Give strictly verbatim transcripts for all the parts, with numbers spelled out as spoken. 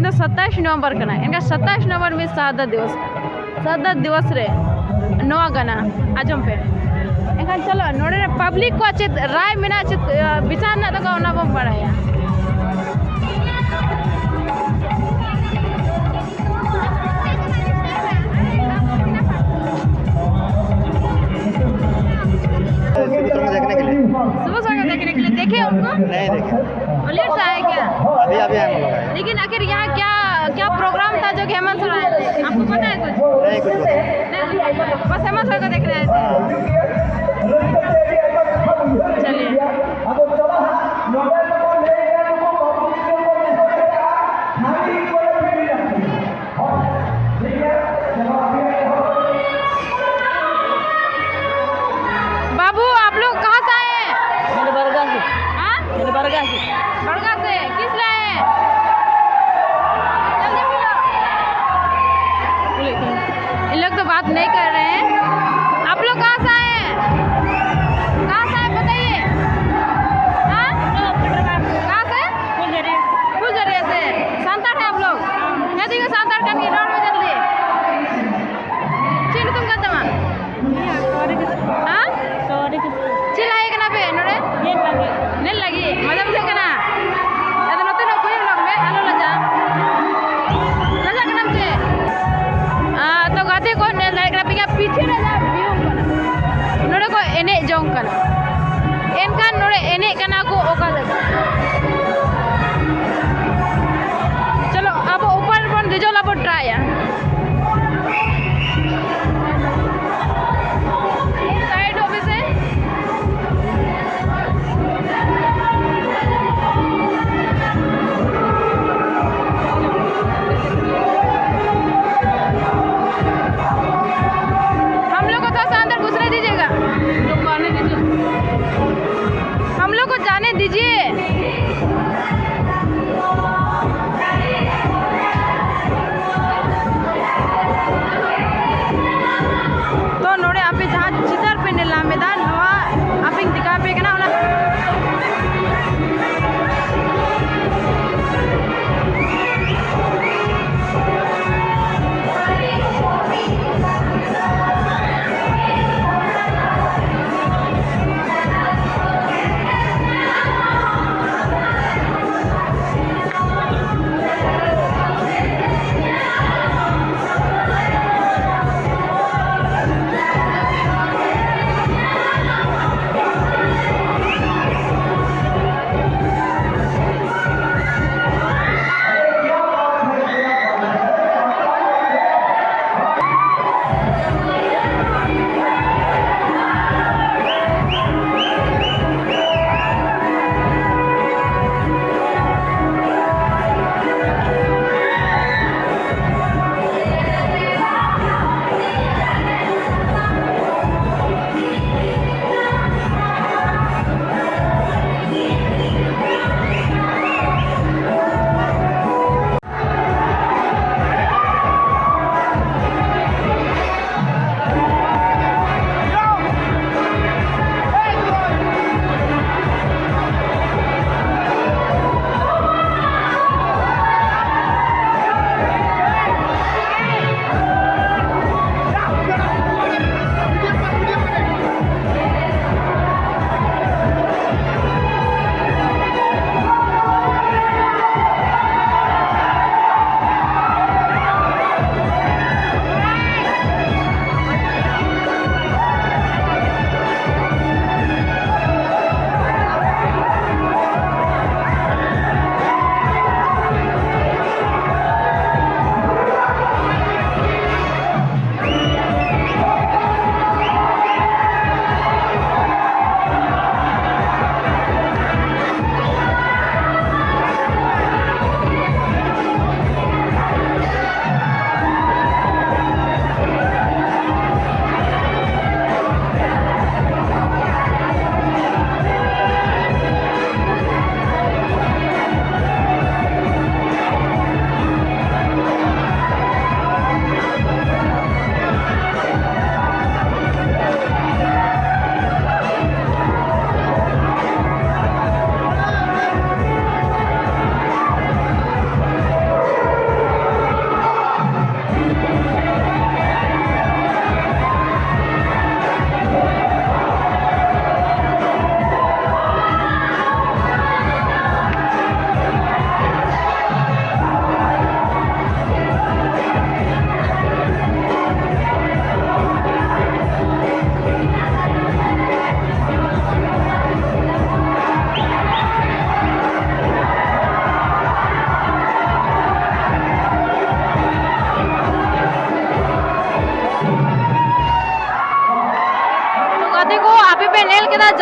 ᱫᱚ ᱥᱟᱛᱟᱭᱤᱥ ᱱᱚᱵᱷᱮᱢᱵᱚᱨ ᱠᱟᱱᱟ᱾ ᱮᱱᱠᱷᱟᱱ ᱥᱟᱛᱟᱭᱤᱥ ᱱᱚᱵᱷᱮᱢᱵᱚᱨ ᱢᱤᱫ ᱥᱟᱦᱟᱫᱟ ᱫᱤᱵᱚᱥ, ᱥᱟᱦᱟᱫᱟ ᱫᱤᱵᱚᱥ ᱨᱮ ᱱᱚᱣᱟ ᱜᱟᱱᱟ ᱟᱸᱡᱚᱢ ᱯᱮ᱾ ᱮᱱᱠᱷᱟᱱ ᱪᱚᱞᱚ, ᱱᱚᱰᱮ ᱨᱮ ᱯᱟᱵᱽᱞᱤᱠ ᱠᱚᱣᱟᱜ ᱪᱮᱫ ᱨᱟᱭ ᱢᱮᱱᱟᱜᱼᱟ, ᱪᱮᱫ, ᱟᱸ, ᱵᱤᱪᱟᱨ ᱢᱮᱱᱟᱜ ᱛᱟᱠᱚᱣᱟ, ᱚᱱᱟ ᱵᱚᱱ ᱵᱟᱲᱟᱭᱟ᱾ सुबह से देखने के लिए। सुबह से देखने के लिए। देखे उनको? नहीं देखे। लेट से आए क्या? अभी, अभी हम लोग आए। लेकिन आखिर यहाँ क्या, क्या प्रोग्राम था जो कि हेमंत सर आए थे? आपको पता है कुछ? नहीं, कुछ पता नहीं। नहीं, कुछ पता नहीं। बस हेमंत सर को देखने आए थे। हाँ। चलिए। बाबू, आप लोग कहाँ से आए हैं? मैंने बरगा से। हाँ? मैंने बरगा से। बरगा से। किस लिए आए हैं? जल्दी बोलो। इन लोग तो बात नहीं कर रहे हैं। आप लोग कहाँ से आए हैं? कहाँ से आए, बताइए। हाँ? कहाँ से? फुलझरिया से। फुलझरिया से। ᱥᱟᱱᱛᱟᱲ ᱦᱮᱸ ᱟᱯ ᱞᱳᱜ? ᱦᱮᱸ, ᱫᱤᱠᱩ ᱥᱟᱱᱛᱟᱲ ᱠᱟᱱ ᱜᱮᱭᱟ, ᱨᱚᱲ ᱢᱮ ᱡᱚᱞᱫᱤ᱾ ᱪᱮᱫ ᱧᱩᱛᱩᱢ ᱠᱟᱱ ᱛᱟᱢᱟ? ᱦᱮᱸ? ᱪᱮᱫ ᱞᱟᱹᱭ ᱠᱟᱱᱟ ᱯᱮ ᱱᱚᱰᱮ? ᱧᱮᱞ ᱞᱟᱹᱜᱤᱫ᱾ ᱧᱮᱞ ᱞᱟᱹᱜᱤᱫ? ᱢᱚᱡᱟ ᱵᱩᱡᱷᱟᱹᱜ ᱠᱟᱱᱟ? ᱟᱫᱚ ᱱᱚᱛᱮ ᱱᱚᱜ ᱠᱩᱭᱩ ᱞᱚᱜ ᱢᱮ, ᱟᱞᱚ ᱞᱟᱡᱟ᱾ ᱞᱟᱡᱟᱜ ᱠᱟᱱᱟᱢ ᱪᱮ? ᱟᱨ ᱛᱚ ᱜᱟᱛᱮ ᱠᱚ ᱧᱮᱞ ᱫᱟᱲᱮᱭᱟᱜ ᱠᱟᱱᱟ ᱯᱮ, ᱤᱧᱟᱹᱜ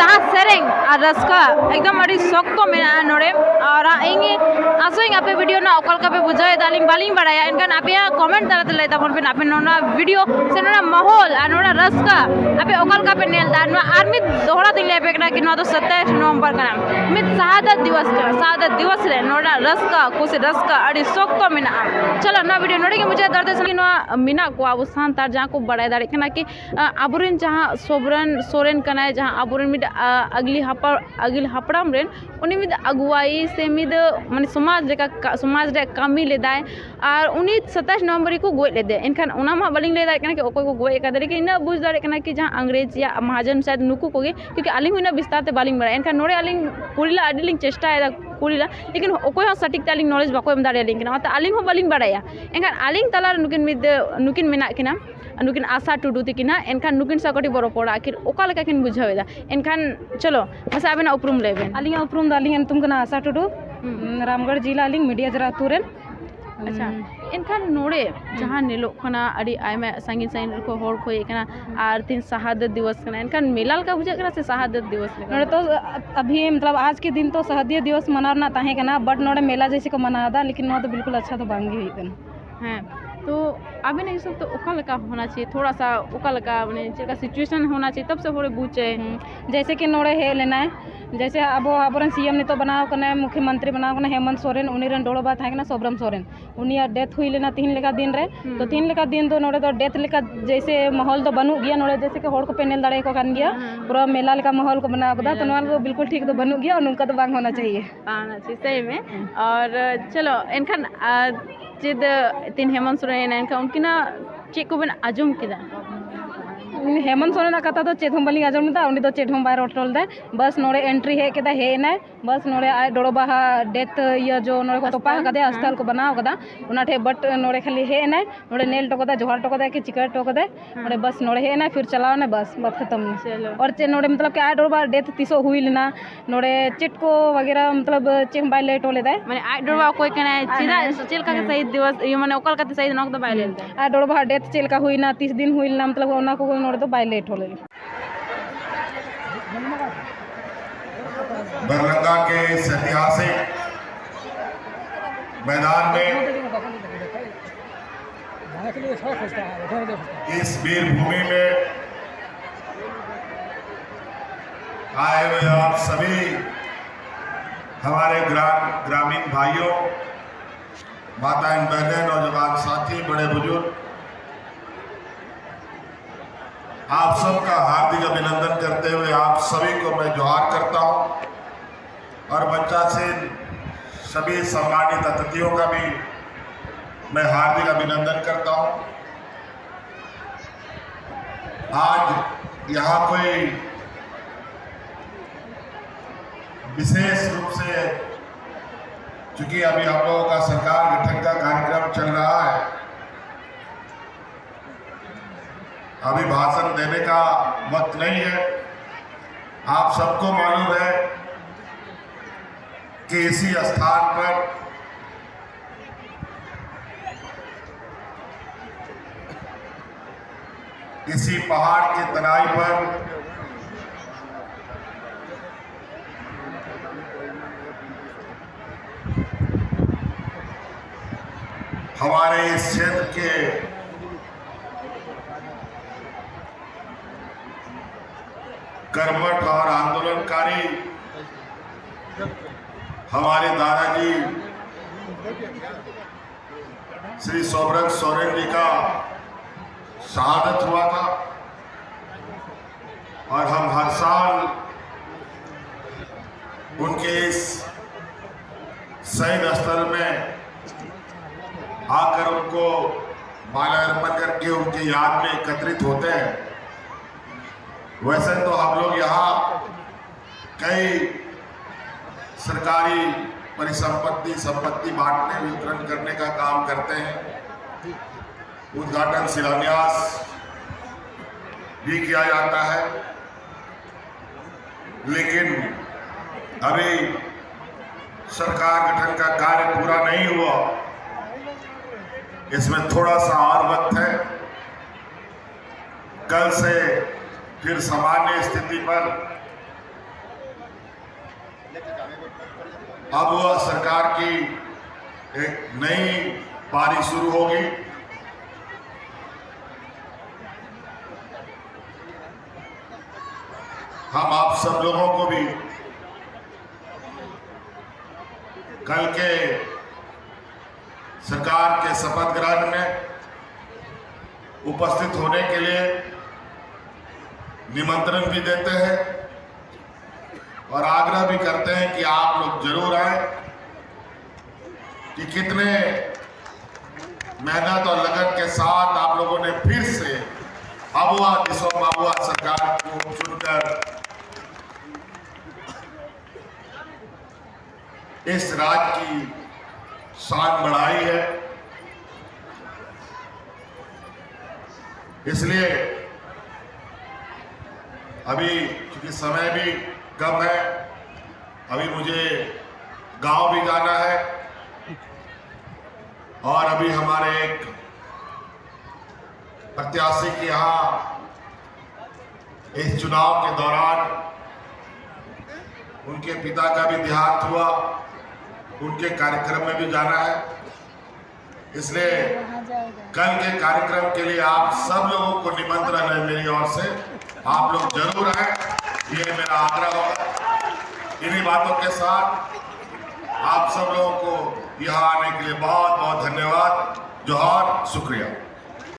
ᱡᱟᱦᱟᱸ ᱥᱮᱨᱮᱧ ᱟᱨ ᱨᱟᱹᱥᱠᱟᱹ ᱮᱠᱫᱚᱢ ᱟᱹᱰᱤ ᱥᱚᱠᱛᱚ ᱢᱮᱱᱟᱜᱼᱟ ᱱᱚᱰᱮ᱾ ᱟᱨ ᱤᱧ ᱟᱥᱚᱜ ᱟᱹᱧ ᱟᱯᱮ ᱵᱷᱤᱰᱤᱭᱳ ᱨᱮᱱᱟᱜ ᱚᱠᱟ ᱞᱮᱠᱟ ᱯᱮ ᱵᱩᱡᱷᱟᱹᱣ ᱮᱫᱟ, ᱟᱹᱞᱤᱧ ᱵᱟᱹᱞᱤᱧ ᱵᱟᱲᱟᱭᱟ, ᱮᱱᱠᱷᱟᱱ ᱟᱯᱮᱭᱟᱜ ᱠᱚᱢᱮᱱᱴ ᱛᱟᱞᱟᱛᱮ ᱞᱟᱹᱭ ᱛᱟᱵᱚᱱ ᱯᱮ, ᱟᱯᱮ ᱱᱚᱣᱟ ᱵᱷᱤᱰᱤᱭᱳ ᱥᱮ ᱱᱚᱣᱟ ᱢᱟᱦᱚᱞ ᱟᱨ ᱱᱚᱣᱟ ᱨᱟᱹᱥᱠᱟᱹ ᱟᱯᱮ ᱚᱠᱟ ᱞᱮᱠᱟ ᱯᱮ ᱧᱮᱞ ᱮᱫᱟ᱾ ᱱᱚᱣᱟ ᱟᱨ ᱢᱤᱫ ᱫᱚᱦᱲᱟ ᱛᱤᱧ ᱞᱟᱹᱭ ᱟᱯᱮ ᱠᱟᱱᱟ ᱠᱤ ᱱᱚᱣᱟ ᱫᱚ ᱥᱟᱛᱟᱭᱤᱥ ᱱᱚᱵᱷᱮᱢᱵᱚᱨ ᱠᱟᱱᱟ, ᱢᱤᱫ ᱥᱟᱦᱟᱫᱟᱛ ᱫᱤᱵᱚᱥ ᱠᱟᱱᱟ᱾ ᱥᱟᱦᱟᱫᱟᱛ ᱫᱤᱵᱚᱥ ᱨᱮ ᱱᱚᱣᱟ ᱨᱟᱹᱥᱠᱟᱹ ᱠᱩᱥᱤ ᱨᱟᱹᱥᱠᱟᱹ ᱟᱹᱰᱤ ᱥᱚᱠᱛᱚ ᱢᱮᱱᱟᱜᱼᱟ᱾ ᱪᱚᱞᱚ ᱱᱚᱣᱟ ᱵᱷᱤᱰᱤᱭᱳ ᱱᱚᱰᱮ ᱜᱮ ᱢᱩᱪᱟᱹᱫ ᱫᱚᱨ ᱛᱮ ᱱᱚᱣᱟ ᱢᱮᱱᱟᱜ ᱠᱚᱣᱟ ᱟᱵᱚ ᱥᱟᱱᱛᱟᱲ ᱡᱟᱦᱟᱸ ᱠᱚ ᱵᱟᱲᱟᱭ ᱫᱟᱲᱮᱭᱟᱜ ᱠᱟᱱᱟ ᱠᱤ ᱟᱵᱚᱨᱮᱱ ᱡᱟᱦᱟᱸ ᱥᱚᱵᱨᱚᱱ ᱥᱚᱨᱮᱱ ᱠᱟᱱᱟᱭ, ᱡᱟᱦᱟᱸ ᱟᱵᱚᱨᱮᱱ ᱢᱤᱫ ᱟᱹᱜᱤᱞ ᱦᱟᱯᱲᱟᱢ ᱨᱮᱱ ᱩᱱᱤ ᱢᱤᱫ ᱟᱹᱜᱩᱣᱟᱹᱭ ᱥᱮ ᱢᱤᱫ ᱢᱟᱱᱮ ᱥᱚᱢᱟᱡᱽ ᱞᱮᱠᱟ ᱥᱚᱢᱟᱡᱽ ᱨᱮᱭᱟᱜ ᱠᱟᱹᱢᱤ ᱞᱮᱫᱟᱭ᱾ ᱟᱨ ᱩᱱᱤ ᱥᱟᱛᱟᱥ ᱱᱚᱵᱷᱮᱢᱵᱚᱨ ᱨᱮᱠᱚ ᱜᱚᱡ ᱞᱮᱫᱮᱭᱟ᱾ ᱮᱱᱠᱷᱟᱱ ᱚᱱᱟ ᱢᱟ ᱵᱟᱹᱞᱤᱧ ᱞᱟᱹᱭ ᱫᱟᱲᱮᱭᱟᱜ ᱠᱟᱱᱟ ᱠᱤ ᱚᱠᱚᱭ ᱠᱚ ᱜᱚᱡ ᱟᱠᱟᱫᱟ, ᱞᱮᱠᱤᱱ ᱤᱱᱟᱹᱜ ᱵᱩᱡᱽ ᱫᱟᱲᱮᱭᱟᱜ ᱠᱟᱱᱟ ᱠᱤ ᱡᱟᱦᱟᱸ ᱤᱝᱨᱮᱡᱽ ᱭᱟᱜ ᱢᱟᱦᱟᱡᱚᱱ ᱥᱟᱭᱮᱫ ᱱᱩᱠᱩ ᱠᱚᱜᱮ, ᱠᱤᱭᱩᱠᱤ ᱟᱹᱞᱤᱧ ᱦᱚᱸ ᱤᱱᱟᱹᱜ ᱵᱤᱥᱛᱟᱨ ᱛᱮ ᱵᱟᱹᱞᱤᱧ ᱵᱟᱲᱟᱭᱟ᱾ ᱮᱱᱠᱷᱟᱱ ᱱᱚᱰᱮ ᱟᱹᱞᱤᱧ ᱠᱩᱞᱤ ᱞᱟ ᱟᱹᱰᱤ ᱞᱤᱧ ᱪᱮᱥᱴᱟᱭᱮᱫᱟ ᱠᱩᱞᱤ ᱞᱟ, ᱞᱮᱠᱤᱱ ᱚᱠᱚᱭ ᱦᱚᱸ ᱥᱚᱴᱷᱤᱠ ᱛᱮ ᱟᱹᱞᱤᱧ ᱱᱚᱞᱮᱡᱽ ᱵᱟᱠᱚ ᱮᱢ ᱫᱟᱲᱮᱭᱟᱞᱤᱧ ᱠᱟᱱᱟ, ᱚᱱᱟᱛᱮ ᱟᱹᱞᱤᱧ ᱦᱚᱸ ᱵᱟᱹᱞᱤᱧ ᱵᱟᱲᱟᱭᱟ᱾ ᱮᱱᱠᱷᱟᱱ ᱟᱹᱞᱤᱧ ᱛᱟᱞᱟᱨᱮ ᱱᱩᱠᱤᱱ ᱢᱤᱫ ᱱᱩᱠᱤᱱ ᱢᱮᱱᱟᱜ ᱠᱤᱱᱟ, ᱱᱩᱠᱤᱱ ᱟᱥᱟ ᱴᱩᱰᱩ ᱛᱤᱠᱤᱱ ᱦᱟᱸᱜ, ᱮᱱᱠᱷᱟᱱ ᱱᱩᱠᱤᱱ ᱥᱟᱶ ᱠᱟᱹᱴᱤᱡ ᱵᱚ ᱨᱚᱯᱚᱲᱟ, ᱟᱹᱠᱤᱱ ᱚᱠᱟ ᱞᱮᱠᱟ ᱠᱤᱱ ᱵᱩᱡᱷᱟᱹᱣ ᱮᱫᱟ᱾ ᱮᱱᱠᱷᱟᱱ ᱪᱚᱞᱚ ᱢᱟᱥᱮ ᱟᱵᱮᱱᱟᱜ ᱩᱯᱨᱩᱢ ᱞᱟᱹᱭ ᱵᱮᱱ᱾ ᱟᱹᱞᱤᱧᱟᱜ ᱩᱯᱨᱩᱢ ᱫᱚ, ᱟᱹᱞᱤᱧᱟᱜ ᱧᱩᱛᱩᱢ ᱠᱟᱱᱟ ᱟᱥᱟ ᱴᱩᱰᱩ᱾ ᱦᱩᱸ᱾ ᱩᱸ, ᱨᱟᱢᱜᱚᱲ ᱡᱮᱞᱟ ᱟᱹᱞᱤᱧ, ᱢᱤᱰᱤᱭᱟ ᱡᱟᱨᱟ ᱟᱹᱛᱩ ᱨᱮᱱ᱾ ᱟᱪᱪᱷᱟ, ᱩᱸ, ᱮᱱᱠᱷᱟᱱ ᱱᱚᱰᱮ ᱡᱟᱦᱟᱸ ᱧᱮᱞᱚᱜ ᱠᱟᱱᱟ ᱟᱹᱰᱤ ᱟᱭᱢᱟ ᱥᱟᱺᱜᱤᱧ ᱥᱟᱺᱜᱤᱧ ᱨᱮᱠᱚ ᱦᱚᱲ ᱠᱚ ᱦᱮᱡ ᱟᱠᱟᱱᱟ, ᱟᱨ ᱛᱤᱦᱤᱧ ᱥᱟᱦᱟᱫᱟᱛ ᱫᱤᱵᱚᱥ ᱠᱟᱱᱟ, ᱮᱱᱠᱷᱟᱱ ᱢᱮᱞᱟ ᱞᱮᱠᱟ ᱵᱩᱡᱷᱟᱹᱜ ᱠᱟᱱᱟ ᱥᱮ ᱥᱟᱦᱟᱫᱟᱛ ᱫᱤᱵᱚᱥ ᱞᱮᱠᱟ? ᱱᱚᱰᱮ ᱛᱚ ᱟᱵᱷᱤ ᱢᱚᱛᱞᱚᱵ ᱟᱡ ᱠᱮ ᱫᱤᱱ ᱛᱚ ᱥᱟᱦᱟᱫᱟᱛ ᱫᱤᱵᱚᱥ ᱢᱟᱱᱟᱣ ᱨᱮᱱᱟᱜ ᱛᱟᱦᱮᱸ ᱠᱟᱱᱟ, but ᱱᱚᱰᱮ ᱢᱮᱞᱟ ᱡᱮᱭᱥᱮ ᱠᱚ ᱢᱟᱱᱟᱣ ᱮᱫᱟ, ᱞᱮᱠᱤᱱ ᱱᱚᱣᱟ ᱫᱚ ᱵᱤᱞᱠᱩᱞ ᱟᱪᱪᱷᱟ ᱫᱚ ᱵᱟᱝ ᱜᱮ ᱦᱩᱭᱩᱜ ᱠᱟᱱᱟ᱾ ᱦᱮᱸ, ᱛᱚ ᱟᱵᱤᱱᱟᱜ ᱦᱤᱥᱟᱹᱵ ᱛᱮ ᱚᱠᱟ ᱞᱮᱠᱟ ᱦᱳᱱᱟ ᱪᱟᱦᱤᱭᱮ, ᱛᱷᱚᱲᱟ ᱥᱟ ᱚᱠᱟ ᱞᱮᱠᱟ ᱢᱟᱱᱮ ᱪᱮᱫ ᱞᱮᱠᱟ situation ᱦᱳᱱᱟ ᱪᱟᱦᱤᱭᱮ, ᱛᱚᱵ ᱥᱮ ᱦᱚᱲᱮ ᱵᱩᱡᱮ? ᱦᱩᱸ, ᱡᱮᱭᱥᱮ ᱠᱤ ᱱᱚᱰᱮ ᱦᱮᱡ ᱞᱮᱱᱟᱭ, ᱡᱮᱭᱥᱮ ᱟᱵᱚ ᱟᱵᱚᱨᱮᱱ ᱥᱤ ᱮᱢ ᱱᱤᱛᱚᱜ ᱵᱮᱱᱟᱣ ᱠᱟᱱᱟᱭ, ᱢᱩᱠᱷᱭᱚᱢᱚᱱᱛᱨᱤ ᱵᱮᱱᱟᱣ ᱠᱟᱱᱟᱭ ᱦᱮᱢᱚᱱᱛ ᱥᱚᱨᱮᱱ, ᱩᱱᱤ ᱨᱮᱱ ᱰᱚᱲᱚᱵᱟ ᱛᱟᱦᱮᱸ ᱠᱟᱱᱟ ᱥᱚᱵᱨᱚᱢ ᱥᱚᱨᱮᱱ, ᱩᱱᱤᱭᱟᱜ death ᱦᱩᱭ ᱞᱮᱱᱟ ᱛᱤᱦᱤᱧ ᱞᱮᱠᱟ ᱫᱤᱱ ᱨᱮ᱾ ᱛᱚ ᱦᱩᱸ᱾ ᱛᱤᱦᱤᱧ ᱞᱮᱠᱟ ᱫᱤᱱ ᱫᱚ ᱱᱚᱰᱮ ᱫᱚ death ᱞᱮᱠᱟ ᱡᱮᱭᱥᱮ ᱢᱟᱦᱚᱞ ᱫᱚ ᱵᱟᱹᱱᱩᱜ ᱜᱮᱭᱟ, ᱱᱚᱰᱮ ᱡᱮᱭᱥᱮ ᱠᱤ ᱦᱚᱲ ᱠᱚᱯᱮ ᱧᱮᱞ ᱫᱟᱲᱮᱭᱟᱠᱚ ᱠᱟᱱ ᱜᱮᱭᱟ, ᱦᱩᱸ, ᱦᱩᱸ᱾ ᱯᱩᱨᱟᱹ ᱢᱮᱞᱟ ᱞᱮᱠᱟ ᱢᱟᱦᱚᱞ ᱠᱚ ᱵᱮᱱᱟᱣ ᱠᱟᱫᱟ, ᱛᱚ ᱢᱮᱞᱟ ᱱᱚᱣᱟ ᱫᱚ ᱞᱮᱠᱟ᱾ ᱵᱤᱞᱠᱩᱞ ᱴᱷᱤᱠ ᱫᱚ ᱵᱟᱹᱱᱩᱜ ᱜᱮᱭᱟ, ᱱᱚᱝᱠᱟ ᱫᱚ ᱵᱟᱝ ᱦᱳᱱᱟ ᱪᱟᱦᱤᱭᱮ᱾ ᱦᱩᱸ᱾ ᱟᱨ ᱥᱮᱭ ᱢᱮ, ᱟᱨ ᱪᱚᱞᱚ ᱮᱱᱠᱷᱟᱱ, ᱟᱨ ᱪᱮᱫ ᱛᱤᱦᱤᱧ ᱦᱮᱢᱚᱱᱛ ᱥᱚᱨᱮᱱ ᱦᱮᱡ ᱮᱱᱟ, ᱮᱱᱠᱷᱟᱱ ᱩᱱᱠᱤᱱᱟᱜ ᱪᱮᱫ ᱠᱚᱵᱮᱱ ᱟᱸᱡᱚᱢ ᱠᱮᱫᱟ? ᱦᱮᱢᱚᱱᱛ ᱥᱚᱨᱮᱱᱟᱜ ᱠᱟᱛᱷᱟ ᱫᱚ ᱪᱮᱫ ᱦᱚᱸ ᱵᱟᱹᱞᱤᱧ ᱟᱸᱡᱚᱢ ᱞᱮᱫᱟ, ᱩᱱᱤ ᱫᱚ ᱪᱮᱫ ᱦᱚᱸ ᱵᱟᱭ ᱨᱚᱲ ᱴᱚᱲ ᱞᱮᱫᱟ, ᱵᱟᱥ ᱱᱚᱰᱮ entry ᱦᱮᱡ ᱠᱮᱫᱟᱭ, ᱦᱮᱡ ᱮᱱᱟᱭ, ᱵᱟᱥ ᱱᱚᱰᱮ ᱟᱡ ᱰᱚᱲᱚᱵᱟ ᱦᱟᱜ death ᱤᱭᱟᱹ ᱡᱚ ᱱᱚᱰᱮ ᱠᱚ ᱛᱚᱯᱟ ᱟᱥᱛᱷᱟᱱ, ᱟᱠᱟᱫᱮᱭᱟ, ᱦᱮᱸ᱾ ᱟᱥᱛᱷᱟᱞ ᱠᱚ ᱵᱮᱱᱟᱣ ᱟᱠᱟᱫᱟ, ᱚᱱᱟ ᱴᱷᱮᱡ but ᱱᱚᱰᱮ ᱠᱷᱟᱹᱞᱤ ᱦᱮᱡ ᱮᱱᱟᱭ, ᱱᱚᱰᱮ ᱧᱮᱞ ᱦᱚᱴᱚ ᱠᱟᱫᱟ, ᱡᱚᱦᱟᱨ ᱦᱚᱴᱚ ᱠᱟᱫᱟᱭ ᱠᱤ ᱪᱤᱠᱟᱹ ᱦᱚᱴᱚ ᱠᱟᱫᱟᱭ, ᱦᱮᱸ᱾ ᱱᱚᱰᱮ ᱵᱟᱥ ᱱᱚᱰᱮ ᱦᱮᱡ ᱮᱱᱟᱭ, ᱯᱷᱤᱨ ᱪᱟᱞᱟᱣ ᱮᱱᱟᱭ, ᱵᱟᱥ ᱵᱟᱛ ᱠᱷᱟᱛᱚᱢ ᱮᱱᱟ᱾ ᱪᱚᱞᱚ᱾ ᱟᱨ ᱪᱮᱫ ᱱᱚᱰᱮ ᱢᱚᱛᱞᱚᱵ ᱠᱤ ᱟᱡ ᱰᱚᱲᱚᱵᱟ death ᱛᱤᱥᱚᱜ ᱦᱩᱭ ᱞᱮᱱᱟ, ᱱᱚᱰᱮ ᱪᱮᱫ ᱠᱚ ᱵᱟᱜᱮᱨᱟ ᱢᱚᱛᱞᱚᱵ ᱪᱮᱫ ᱦᱚᱸ ᱵᱟᱭ ᱞᱟᱹᱭ ᱦᱚᱴᱚ ᱞᱮᱫᱟᱭ᱾ ᱢᱟᱱᱮ ᱟᱡ ᱰᱚᱲᱚᱵᱟ ᱚᱠᱚᱭ ᱠᱟᱱᱟᱭ, ᱟᱨ ᱪᱮᱫᱟᱜ, ᱦᱮᱸ᱾ ᱪᱮᱫ ᱞᱮᱠᱟ ᱠᱟᱛᱮ ᱦᱮᱸ᱾ ᱥᱟᱹᱦᱤᱫ ᱫᱤᱵᱚᱥ, ᱤᱭᱟᱹ, ᱢᱟᱱᱮ ᱚᱠᱟ ᱞᱮᱠᱟᱛᱮ ᱥᱟᱹᱦᱤᱫ ᱮᱱᱟ, ᱚᱱᱟ ᱠᱚᱫᱚ ᱵᱟᱭ ᱞᱟᱹᱭ ᱞᱮᱫᱟ᱾ ᱟᱨ ᱰᱚᱲᱚᱵᱟ death ᱪᱮᱫ ᱞᱮᱠᱟ ᱦᱩᱭᱱᱟ, ᱛᱤᱥ ᱫᱤᱱ ᱦᱩᱭ ᱞᱮᱱᱟ, ᱢᱚᱛᱞᱚᱵ ᱚᱱᱟ ᱠᱚ ᱱᱚᱰᱮ ᱫᱚ ᱵᱟᱭ ᱞᱟᱹᱭ ᱦᱚᱴᱚ ᱞᱮᱫᱟ᱾ बरलंगा के इस ऐतिहासिक मैदान में, इस वीर भूमि में आए हुए आप सभी हमारे ग्राम, ग्रामीण भाइयों, माताएं, बहनें, नौजवान साथी, बड़े बुजुर्ग, आप सबका हार्दिक अभिनंदन करते हुए आप सभी को मैं जोहार करता हूं और मंचासीन सभी सम्मानित अतिथियों का भी मैं हार्दिक अभिनंदन करता हूं। आज यहां कोई विशेष रूप से, चूंकि अभी हम लोगों का सरकार गठन का कार्यक्रम चल रहा है, अभी भाषण देने का वक्त नहीं है। आप सबको मालूम है कि इसी स्थान पर, इसी पहाड़ की तराई पर हमारे इस क्षेत्र के कर्मठ और आंदोलनकारी हमारे दादाजी श्री सोबरंग सोरेन जी का शहादत हुआ था और हम हर साल उनके इस शहीद स्थल में आकर उनको माला अर्पण करके उनकी याद में एकत्रित होते हैं। वैसे तो हम लोग यहाँ कई सरकारी परिसंपत्ति, संपत्ति बांटने, वितरण करने का काम करते हैं, उद्घाटन, शिलान्यास भी किया जाता है, लेकिन अभी सरकार गठन का कार्य पूरा नहीं हुआ। इसमें थोड़ा सा और वक्त है। कल से फिर सामान्य स्थिति पर अब वह सरकार की एक नई पारी शुरू होगी। हम आप सब लोगों को भी कल के सरकार के शपथ ग्रहण में उपस्थित होने के लिए निमंत्रण भी देते हैं और आग्रह भी करते हैं कि आप लोग जरूर आए। कि कितने मेहनत और लगन के साथ आप लोगों ने फिर से अबुआ दिसोम अबुआ सरकार को चुनकर इस राज्य की शान बढ़ाई है। इसलिए अभी चूंकि समय भी कम है, अभी मुझे गांव भी जाना है और अभी हमारे एक प्रत्याशी के यहाँ इस चुनाव के दौरान उनके पिता का भी देहांत हुआ, उनके कार्यक्रम में भी जाना है। इसलिए कल के कार्यक्रम के लिए आप सब लोगों को निमंत्रण है मेरी ओर से, आप लोग जरूर आए, ये मेरा आग्रह होगा। इन्हीं बातों के साथ आप सब लोगों को यहाँ आने के लिए बहुत बहुत धन्यवाद। जोहार, शुक्रिया।